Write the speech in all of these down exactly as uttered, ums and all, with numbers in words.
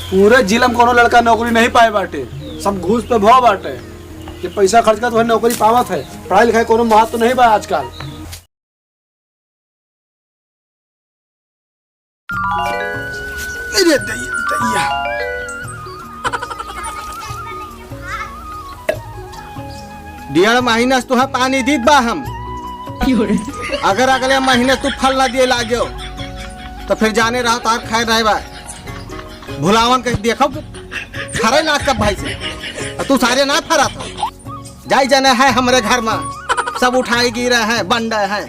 पूरे जिला में कोनो लड़का नौकरी नहीं पाए बाटे, सब घूस पे भवा बाटे। जे पैसा खर्च करत वही नौकरी पावत है, पढ़ाई लिखाई कोनो महत्व नहीं बा आजकल। अरे दैया, दैया। डेढ़ महीना से तुहा पानी दीत बा हम। अगर अगले महीने तू फल ना दिए लाग्यो, तो फिर जाने रहो तार खैर नहीं बा। भुलावन के देखो, फरे ना कब भाई से। और तू सारे ना फरा था। जाई जाने है हमरे घर में, सब उठाई गिरे हैं, बंडे हैं।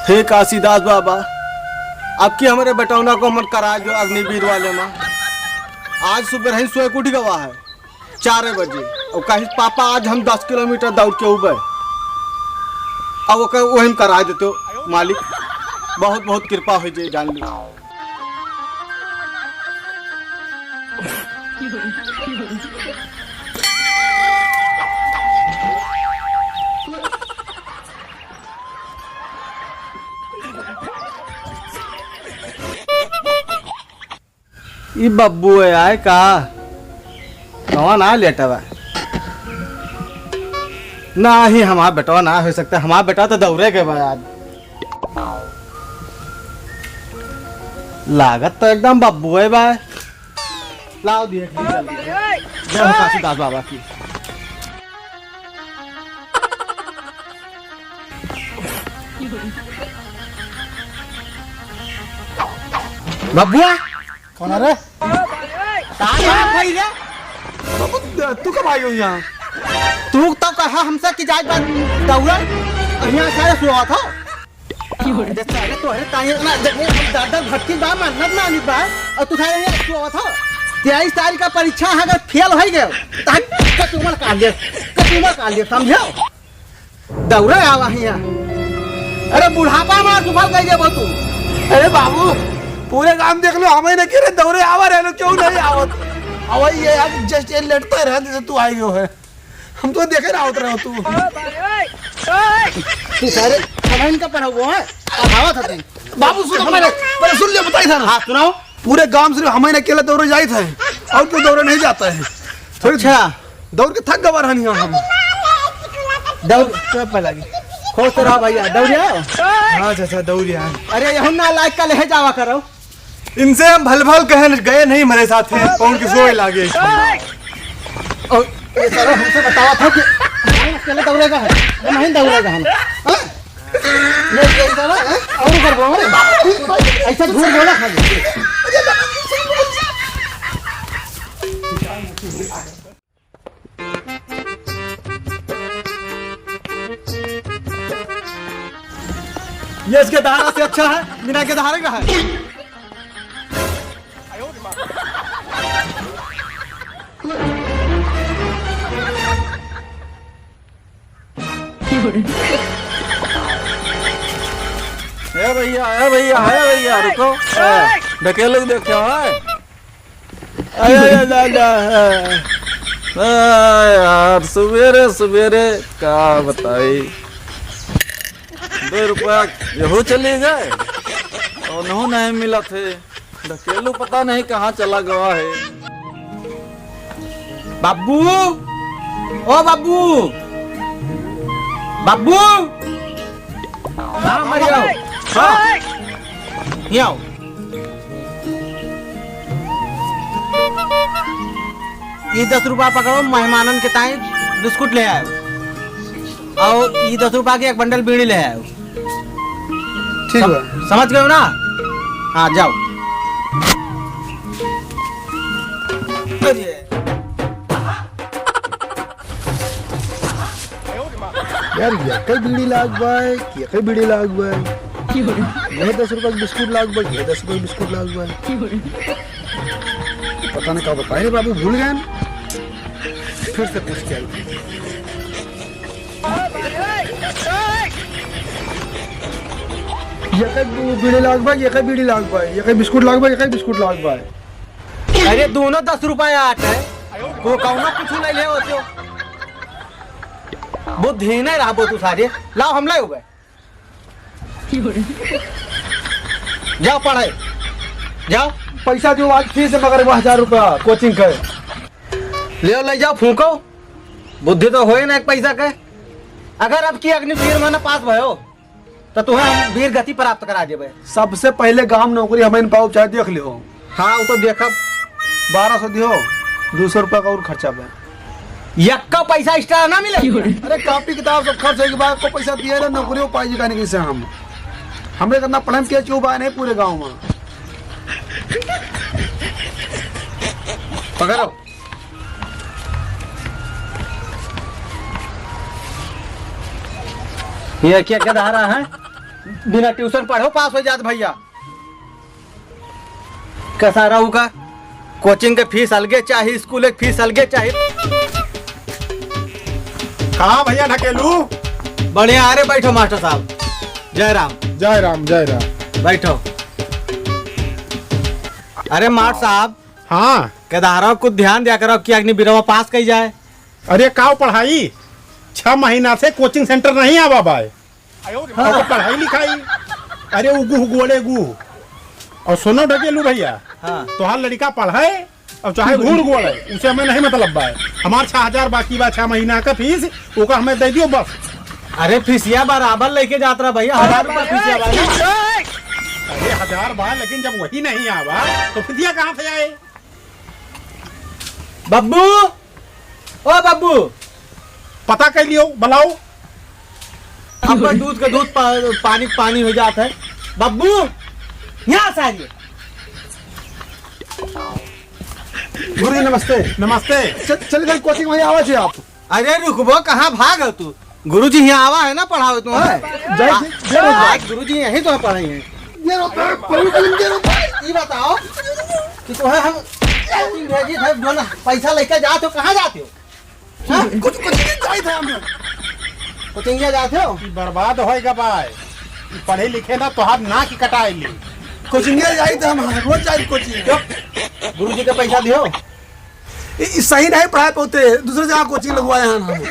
हे काशीदास बाबा, अब की हमरे बेटौना को हमन करा जो अग्निवीर वाले में। आज सुबह ही सोए के उठ गवा है चार बजे, और कहिस, "पापा, आज हम दस किलोमीटर दौड़ के उबे।" अब ओकर वही में करा देते हो, मालिक, बहुत बहुत कृपा हो जाए, जान ली। ई बब्बू है आए का? कौन आ लेटवा? ना ही हमार बेटवा ना हो सकता, हमार बेटवा तो दौड़े के बा आज। लागत तो एकदम बब्बू है बा। लाओ दिए, जय हो काशीदास बाबा की। बब्बुआ, कौन है रे? तार बाप भाई रे। बाबू, तू कब आई हो यहाँ? तू तो कहा हमसे कि जाए बाद दौड़ा, यहाँ सारे सुआ था। अरे सारे तोहरे ताई ना जगह हम दादा भटकी बा, मन्नत ना आनी बा, और तू सारे यहाँ सुआ था। तेईस तारीख का परीक्षा है, अगर फेल हो गए, तो हम कचूमर काट दे, कचूमर काट दे, समझो? दौड़े आवा हिया। अरे बुढ़ापा में सुफल कह देबो तू। अरे बाबू, पूरे गांव देख लो, हमें ना के रे दौड़े आवा रहे लो, क्यों नहीं आवत? आवा ये यार, just ये लेटता रहे जैसे तू आई गयो है। हम तो देखे ना आवत रहो तू। तू सारे हमें इनका पढ़ाबो है, पढ़ावत हते। बाबू सुनो, हमारे पहले सुन लियो, बताई था ना। हाँ, सुनाओ। पूरे गांव सिर्फ हमें अकेला दौड़े जाइत है, और कोई दौड़े नहीं जाता है। थोड़ी अच्छा। दौड़ के थक गवा रहनी है हम। दौड़ चुप लगी। खुश रहो भैया, दौड़ आओ। हाँ चाचा, दौड़ आओ। अरे यहू ना लायक का ले जावा करो। इनसे हम भल भल कहन गए नहीं, मेरे साथ हैं, कौन की सोए लागे। और ये साला हमसे बतावा था कि हम अकेले दौड़ेगा है, हम नहीं दौड़ेगा हम। हाँ? ये, ये साला, हैं? और ऊपर बोल रहे। ऐसा झूठ बोला खाली। ये इसके धारा से अच्छा है, बिना के धारे का है। ए भैया, ए भैया, ए भैया, रुको। ए, ढकेलू के देखते हो, ए? अरे, अरे, दादा। ए, यार, सुबेरे, सुबेरे, का बताई? दो रुपया यहू चली गए, और नहू नहीं मिला थे। ढकेलू पता नहीं कहाँ चला गवा है। बाबू, ओ बाबू, बाबू, हाँ, मर जाओ। हाँ। ये आओ। ये दस रुपया पकड़ो, मेहमानन के ताई बिस्कुट ले आयो। और ये दस रुपया के एक बंडल बीड़ी ले आयो। ठीक बा। समझ गयो ना? हाँ, जाओ। यार, यकै बीड़ी लाग बाय, यकै बीड़ी लाग बाय। ये दस रुपया के बिस्कुट लाग बाय, ये दस रुपया के बिस्कुट लाग बाय। पता नहीं का बताए रे बाबू, भूल गए। फिर से पूछ के आई। यकै बीड़ी लाग बा, यकै बीड़ी लाग बा, यकै बिस्कुट लाग बा, यकै बिस्कुट लाग बा। अरे दोनों दस रुपया आठ है। तू कौनो कुछ नहीं ले होते हो। बुद्धि नहीं रहा तू सारे। लाओ हम ले हुए। जाओ पढ़े। जाओ। पैसा दियो आज फीस है मगर वो हजार रुपया कोचिंग के। ले ले जाओ फूको। बुद्धि तो होए ना एक पैसा के। अगर अब की अग्निवीर में ना पास भयो तो तुम्हें हम वीर गति प्राप्त करा देबे। सबसे पहले गांव नौकरी हमें पाओ, चाहे देख लियो। हाँ, वो तो देखब। बारह सौ दियो, दो सौ रुपया का और खर्चा बा। यक्का पैसा extra ना मिले। अरे, कॉपी किताब सब खर्च होइके बाद को पैसा दिए ना, नौकरी पाई जी कहने की से हम। हमरे करना पढ़े के क्यों बा नहीं पूरे गांव में। पकड़ो। ये क्या, क्या धारा है? बिना ट्यूशन पढ़ो पास हो जात भैया। कसारा का कोचिंग के फीस अलगे चाही, स्कूल के फीस अलगे चाही। कहाँ भैया ढकेलू? बढ़िया, अरे बैठो मास्टर साहब। जय राम। जय राम, जय राम। बैठो। अरे मास्टर साहब, हाँ। केदारव कुछ ध्यान दिया करो कि अग्नि बिरवा पास कई जाए। अरे काव पढ़ाई, छह महीना से कोचिंग सेंटर नहीं आवा बाय। और तो पढ़ाई लिखाई, अरे उगु गोड़े गु। और सुनो ढकेलू भैया, हाँ। तोहार लड़का पढ़े और चाहे घूर गोड़े, उसे हमें नहीं मतलब बाय। हमार छह हजार बाकी बा छह महीना का फीस, ओका हमें दे दियो बस। अरे फीसिया बराबर लेके जात रहा भैया, हजार रुपया फीसिया बा। अरे हजार बा, लेकिन जब वही नहीं आवा तो फीसिया कहाँ से आए? बब्बू, ओ बब्बू। पता कर लियो, बुलाओ। अब दूध का दूध, पा-, पानी का पानी हो जात है। बब्बू, यहाँ से आइए। गुरुजी नमस्ते। नमस्ते। चल, चल इधर कोचिंग में आवा जी आप। अरे रुकबो, कहाँ भाग हो तू? गुरुजी यहाँ आवा है ना पढ़ावे तू, हैं? जय, जय, जय। आज गुरुजी यहीं तो पढ़ाई है। ये रो, प्रभु कलिंग, ये रो। ई बताओ कि तोहे हम कोचिंग भेजी थे, जो ना पैसा लेके जात हो, कहाँ जात हो? हाँ? कुछ, कुछ नहीं चाहिए था हमें। कोचिंग जात हो? ई बर्बाद होएगा बाय। ई पढ़े लिखे ना, तोहार नाक कटाए ली। कोचिंग जाई था हम, रोज जाई कोचिंग। चुप। गुरुजी का पैसा दियो। ई, ई सही नहीं पढ़ाए पाते, दूसरे जगह कोचिंग लगवाए हैं हम।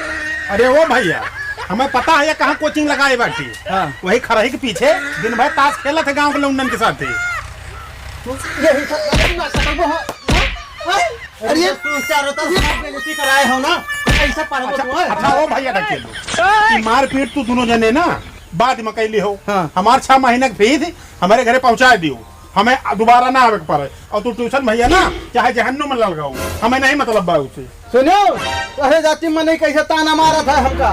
अरे ओ भैया, हमें पता है ये कहाँ कोचिंग लगाए बाटी। हाँ। वही खरही के पीछे दिन भर ताश खेलत है गाँव के लौंडन के साथे। यही सब करबो, हाँ? हाँ? अरे अरे तू चारों तरफ से बेइज्जती कराए हो ना, कैसे पढ़बो अच्छा, तू, हाँ? अच्छा ओ भैया ढकेलू, ई मारपीट तू दोनों जने ना बाद में कैली हो। हाँ। हमार छह महीने के फीस हमारे घरे पहुँचा दियो। हमें दोबारा ना आवे के पड़े। और तू ट्यूशन भैया ना, चाहे जहन्नुम में लड़ गओ, हमें नहीं मतलब बा उसे। सुनो, तोहरे जाति में नहीं कैसे ताना मारा था हमका।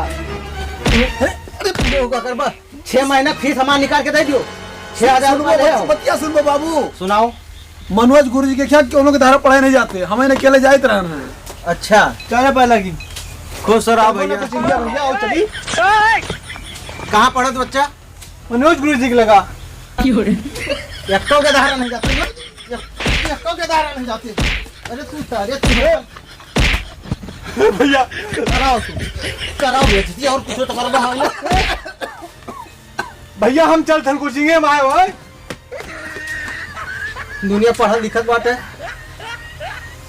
अरे, तू का करबा? छह महीना फीस हमार निकाल के दे दियो। छह हजार रुपया सुनबो, ले आओ। बतिया सुनबो बाबू। सुनाओ। मनोज गुरुजी के क्या, कि उन लोग के द्वारा पढ़ाए नहीं जाते, हमें अकेले जाइत रहना है। अच्छा। चाहे पाए लगी। खुश रहो भैया। भैया, भैया, आओ चली। कहाँ पढ़त बच्चा? मनोज गुरुजी के लगा। क्यों रे? एक्को के दहाड़ा नहीं जाते ना? एक-, एक्को के दहाड़ा नहीं जाते। अरे तू सारे तू। भैया। कराओ तू। कराओ बेइज्जती और कुछ तो करबा हम। भैया हम चल थन कोचिंगे में आए हो। दुनिया पढ़ल लिखत बाटे।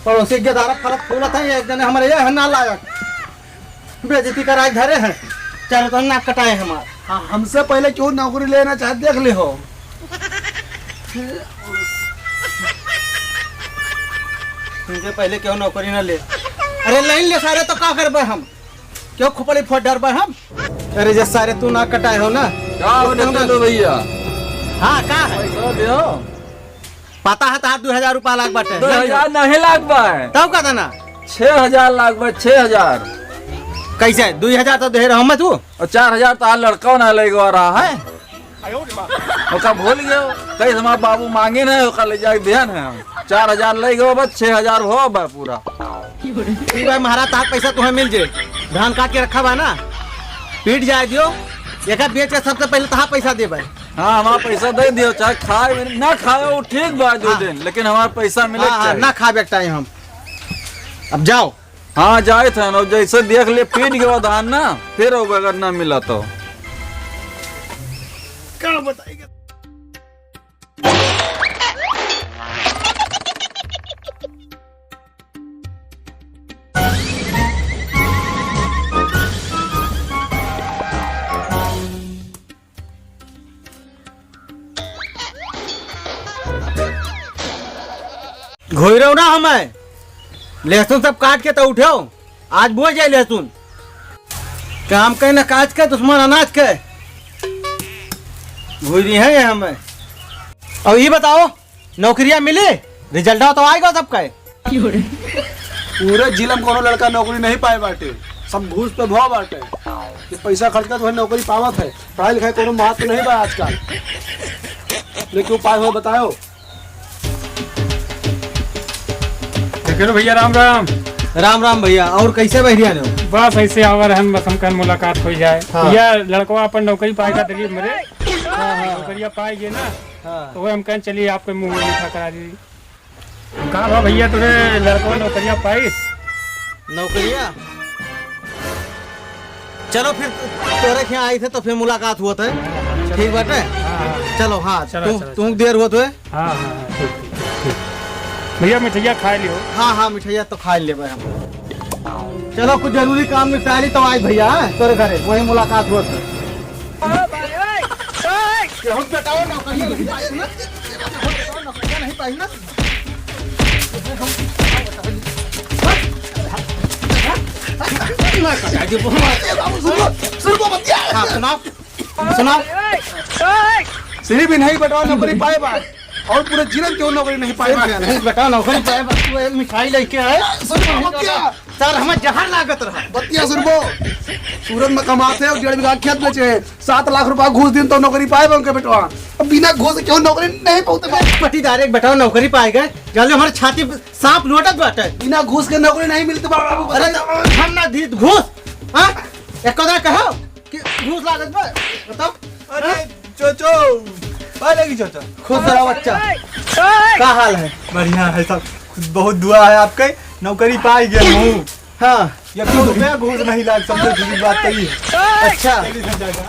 पड़ोसी के दहाड़ा फरत फूलत है, एक जने हमारे ये है नालायक। बेइज्जती कराए धरे हैं, चारों तरफ नाक कटाए हमार। हाँ, हमसे पहले क्यों नौकरी लेना चाहे देख ले हो। तुमसे पहले क्यों नौकरी ना ले? अरे लाइन ले सारे, तो का करबे हम? क्यों खोपड़ी फोड़ डरबे हम? अरे जे सारे तू नाक कटाए हो ना, का हो तो देते दो भैया? हाँ, का है? पैसा दो। पता है तहार दो हजार रुपया लाग बाटे। दो हजार नहीं लाग बा। तब का देना? छह हजार लाग बा, छह हजार। कैसे? दो हजार तो दे रहा हूँ मैं तू। और चार हजार तो आज लड़का ना ले गवा रहा है। ओका भूल गयो। कहीं हमार बाबू मांगे नहीं, ओका ले जाके दिया ना हम। चार हजार ले गयो, बस छह हजार हो बा पूरा। ई भाई महाराज, तहार पैसा तुम्हें मिल जाए। धान काट के रखा बा ना, पीट जाए दियो। एका बेच के सबसे पहले तहार पैसा दे भाई। हाँ, हमारा पैसा दे दियो, चाहे खाए में ना खाए, वो ठीक बा दो हाँ। दिन, लेकिन हमारा पैसा मिले हाँ, हाँ, चाहिए। ना खाबे टाइम हम। अब जाओ। हाँ, जाए थे ना, जैसे देख ले पीट गवा धान ना, फिर अब अगर ना मिला तो। का बताएगा? धोई रहो ना हमें, लहसुन सब काट के तो उठो, आज बोए जाए लहसुन। काम के न काज के, दुश्मन अनाज के। घुरी है ये हमें। अब ये बताओ, नौकरिया मिली? रिजल्टवा तो आइगा सबका। पूरे जिला में कोनो लड़का नौकरी नहीं पाए बाटे, सब घूस पे भवा बाटे। ये पैसा खर्च कर तो नौकरी पावत है, पढ़ाई लिखाई कोनो महत्व नहीं बा आजकल। लेकिन उपाय हो बताओ। देखो भैया, राम राम। राम राम भैया, और कैसे बैठिया ने? बस ऐसे आवा रहन, बस हमका मुलाकात हो जाए। हाँ। भैया, लड़कवा अपन नौकरी पाएगा दिल्ली में रे। हाँ, हाँ। नौकरिया पाएगे ना, हाँ। तो वह हम कहें चलिए आपके मुंह में मीठा करा दी। का बा भैया, तोरे लड़कवा नौकरिया पाइस? नौकरिया? चलो फिर, तोरे के यहाँ आई थे तो फिर मुलाकात हुआ था। ठीक बाटे? हाँ, हाँ। चलो, हाँ, चलो, तुम, चलो, तुम चलो। देर हुआ तो है। हाँ, हाँ, हाँ, ठीक, ठीक, ठीक। भैया, मिठाइया खा लियो। हाँ, हाँ, मिठाइया तो खा लेबे हम। चलो, कुछ जरूरी काम निपटा ली तो आई भैया, हाँ, तोरे घरे, वही मुलाकात हुआ था। केहू बताओ, नौकरिया नहीं पाई ना? केहू बताओ, नौकरिया नहीं पाई ना? हाँ, सुनाओ। सुनाओ। सिर्फ इन्हीं बताओ, नौकरी पाए बा, और पूरे जिला में केहू नौकरी नहीं पाए बा। सिर्फ इन्हीं बताओ, नौकरी पाए बा। तू एक मिठाई लेके आए। सुन, बतिया। सर, हमें जहर लागत रहा। बतिया सुनबो। सूरत में कमाते हैं, डेढ़ बीघा खेत बेचे हैं, सात लाख रुपया घूस दिन तो नौकरी पाए बा उनके बेटवा। अब बिना घूस के केहू नौकरी नहीं पाते बा। पटीदार एक बेटवा नौकरी पाए गए, जाले हमारे छाती पे सांप लोटत बाटे। बिना घूस के नौकरी नहीं मिलते बा बाबू, अरे, बताइए। हम ना दी घूस, हाँ? एक कदा कहो कि घूस लागत बा, बताओ। अरे, हाँ? चोचो, पाए लगी चोचो। खुश रहो बच्चा। का हाल है? बढ़िया है सब, बहुत दुआ है आपके, नौकरी पाई गए हूँ। हाँ। एक सौ रुपया घूस नहीं लाग, सबसे दूसरी बात तो ये है। अच्छा। चलिए, सब जाएगा।